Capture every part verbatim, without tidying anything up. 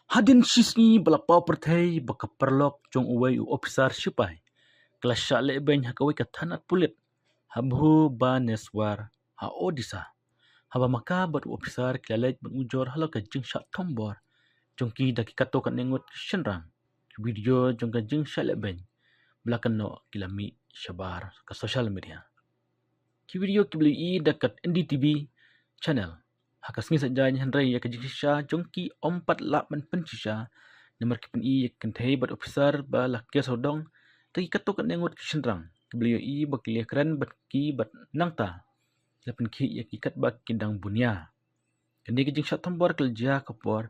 Hadien shisngi ba la paw pyrthei ba ka paralok jong uwei u ophisar shipai ka la shah lehbeiñ ha kawei ka thanat pulit ha Bhubaneswar ha Odisha, haba ma ka bad u ophisar ki la leit ban ujor halor ka jingshah thombor jong ki da ki katto katne ngut ki shynrang. Ki video jong ka jingshah lehbeiñ ba la kynnoh ki la mih shabar ka social media. Ki video ki ba la ïohi da ka N D T V channel ha ka sngi Saitjaiñ, hynrei ïa ka jingshisha jong ki ym pat lah ban pynshisha namar ki pyni ïa ki kynthei bad ophisar ba la ker sawdong da ki katto katne ngut ki shynrang ki ba la ïohi ba ki la kren bad ki bad nangta la pynkhih ïa ki katba ki dang bunia. Kane ka jingshah thombor ka la jia ka por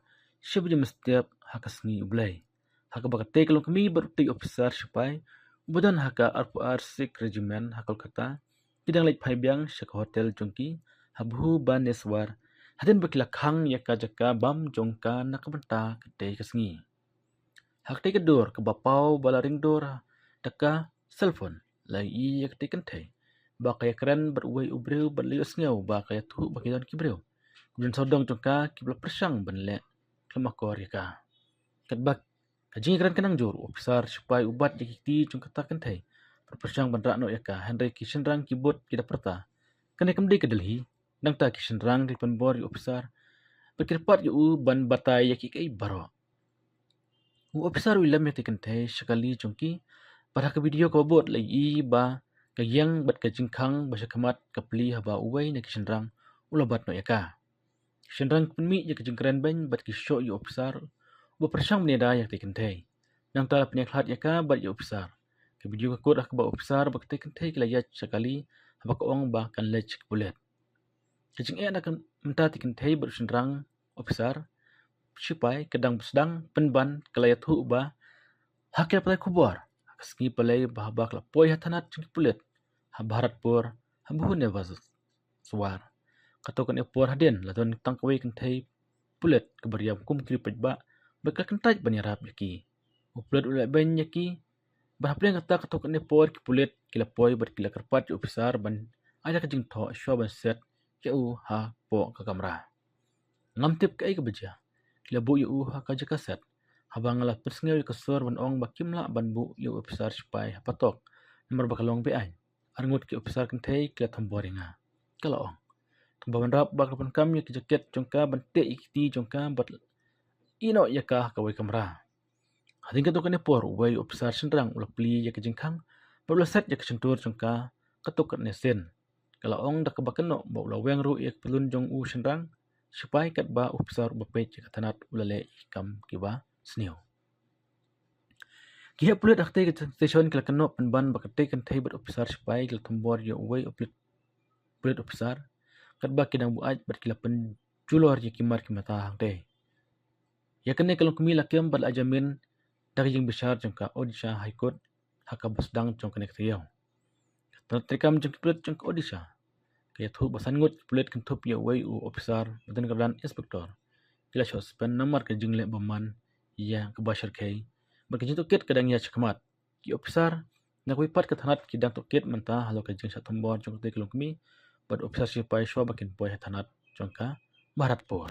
shi baje mynstep ha ka sngi U Blei, ha kaba katei ka longkmie bad utei u ophisar shipai uba don ha ka arphew ar Sikh Regiment ha Kolkata ki dang leit phai biang sha ka hotel jong ki ha Bhubaneswar, hadien ba ki la khang ïa ka jaka bam jong ka na ka bynta katei ka sngi. Ha katei ka dur kaba paw ba la ring dur da ka cellphone, la ïohi ïa katei ka kynthei ba ka ïakren bad uwei u briew bad la ïohsngew ba ka ïathuh ba ki don ki briew kiba don sawdong jong ka kiba la pyrshang ban leh khlem akor ïa ka. Katba ka jingïakren ka nang jur, u ophisar shipai u bat ïa ki kti jong kata ka kynthei bad pyrshang ban rah noh ïa ka, hynrei ki shynrang ki bud ki da pyrta kane kam dei ka dylli. Nangta ki shynrang ki pynbor ïa u ophisar bad ki kyrpad ïa u ban batai ïa kiei kiei baroh. U ophisar u lem ïa katei ka kynthei sha kali jong ki bad ha ka video kaba bud la ïohi ba ka ïeng bad ka jingkhang ba sha khmat ka pli haba uwei na ki shynrang u la bat noh ïa ka. Ki shynrang ki pynmih ïa ka jingkren beiñ bad ki shoh ïa u ophisar uba pyrshang ban ïada ïa katei ka kynthei. Nangta la pynïakhlad ïa ka bad ïa u ophisar. Ka video ka kut ha kaba u ophisar bad katei ka kynthei ki la ïaid sha kali haba ka ong ba kan leit sha ki pulit. Ka jingeh na ka bynta katei ka kynthei bad u shynrang ophisar shipai ka dang sdang pynban, ka la ïathuh ba ha ki la pathai khubor ha ka sngi Palei ba haba ka la poi ha thanat jong ki pulit ha Bharatpur ha Bhubaneswar, kato kane por hadien la don tang kawei ka kynthei pulit kaba riam kum ki riew paidbah bad ka la kyntait ban ïarap ïa ki. U pulit u la lehbeiñ ïa ki bad hapdeng kata, kato kane por ki pulit ki la poi bad ki la kyrpad ïa u ophisar ban ai da ka jingthoh shuwa ban set ïa u hapoh ka kamra. Ngam tip kaei kaba jia, ki la buh ïa u ha ka jaka set. Haba nga la pynsngew ïa ka sur ban ong ba kim lah ban buh ïa u ophisar shipai ha patok namar ba ka long be-aiñ, arngut ki ophisar kynthei ki la thombor ïa nga, ka la ong. Kaba wanrah ba ka la pynkham ïa ki jaket jong ka ban teh ïa ki kti jong ka bad ïeh noh ïa ka ha kawei ka kamra. Hadien kato kane por uwei u ophisar shynrang u la plie ïa ka jingkhang bad u la set ïa ka shyntur jong ka kato kane sien. Ka la ong da kaba kynnoh ba u la weng ruh ïa ka pyllun jong u shynrang shipai katba u ophisar uba peit ïa ka thanat u la leh ïa ki kam kiba sniew. Ki heh pulit ha katei ka station ki la kynnoh pynban ba katei ka kynthei bad u ophisar shipai ki la thombor ïa uwei u pulit, pulit ophisar katba ki dang buaid bad ki la pynjulor ïa ki mar ki mata hangtei. Ïa kane ka longkmie la kem bad la jamin da ka jingbishar jong ka Odisha High Court ha kaba sdang jong kane ka taïew. Ka tnat treikam jong ki pulit jong ka Odisha ka ïathuh ba san ngut ki pulit kynthup ïa uwei u ophisar ba don kyrdan inspector ki la suspend namar ka jingleh bymman ïa kaba shyrkhei bad ka jingtohkit ka dang ïaid shakhmat. Ki ophisar na kawei pat ka thanat ki dang tohkit mynta halor ka jingshah thombor jong katei ka longkmie bad ophisar shipai shuwa ba kin poi ha thanat jong ka Bharatpur.